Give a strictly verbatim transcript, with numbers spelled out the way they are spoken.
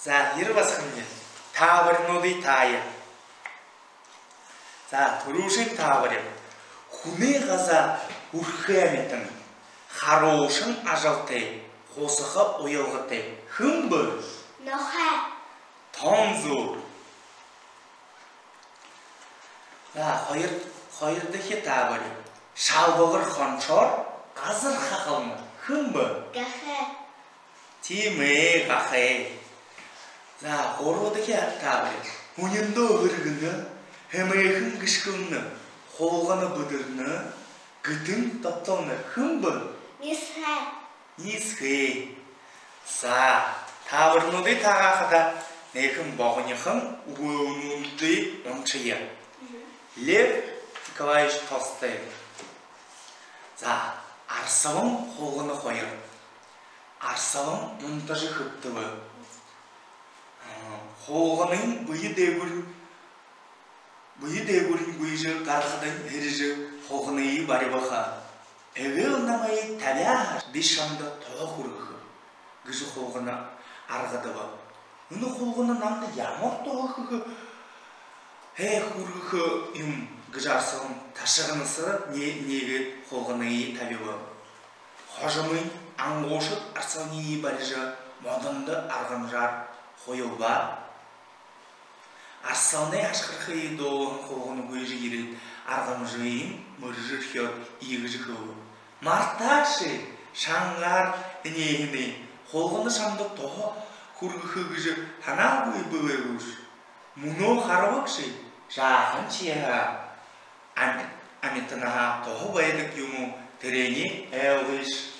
За, ерэ басагамни, таабаринуудые таая. За, түрүүшын таабари. Хүнэй газаа үрэхэ амитан, харуушан ажалтай, хусаха уялгатай. Хэн бэ? Нохой. Тон зүб. За, хоёр, хоёрдохи таабари. Шалбагар хоншоор газар хахална. Хэн бэ? Гахай. Тиимэ, гахай. За, гурбадахи таабари. Һүниндөө һэргэнэ, хэмээхэн гэшхэлнэ, хулгана бэдэрнэ, гэтэн добтолно. Хэн бэ? Ниисгэй. Ниисгэй. За, таабаринуудые таагаа хадаа, энэхэн богонихон үгэнүүдые уншая. Лев Николаевич Толстой. За, арсалан хулгана хоёр. Арсалан унтажа хэбтэбэ. Хулганын бэе дээгүүрнь, бэе дээгүүрнь гүйжэ гарахадань, һэрижэ хулганые бариба ха. Эгээл намайе табяа һаа, би шамда туһа хүргэхэб, гэжэ хулгана аргадаба. Энэ хулгана намда ямар туһа хэхэ, хэ, хүргэхэ юм гэжэ арсалан ташаганасаа нэ-, нээгээд хулганые табиба. Хожомынь ангуушад арсаланиие барижа, модондо аргамжаар хуйлба. Арсаланай хашхархые дуулаһан хулгана гүйжэ ерээд, аргамжыень мэрэжэрхёод, иигэжэ хэлэбэ: Мартааши, шангаар энеэһэнэй, хулгана шамда туһа хүргэхэ гэжэ һанаагүй бэлэй гүш? Мүнөө харабагши, жаахан шье һаа, ам-, амитанһаа туһа байдаг юм, тэрэниие ойлгыш.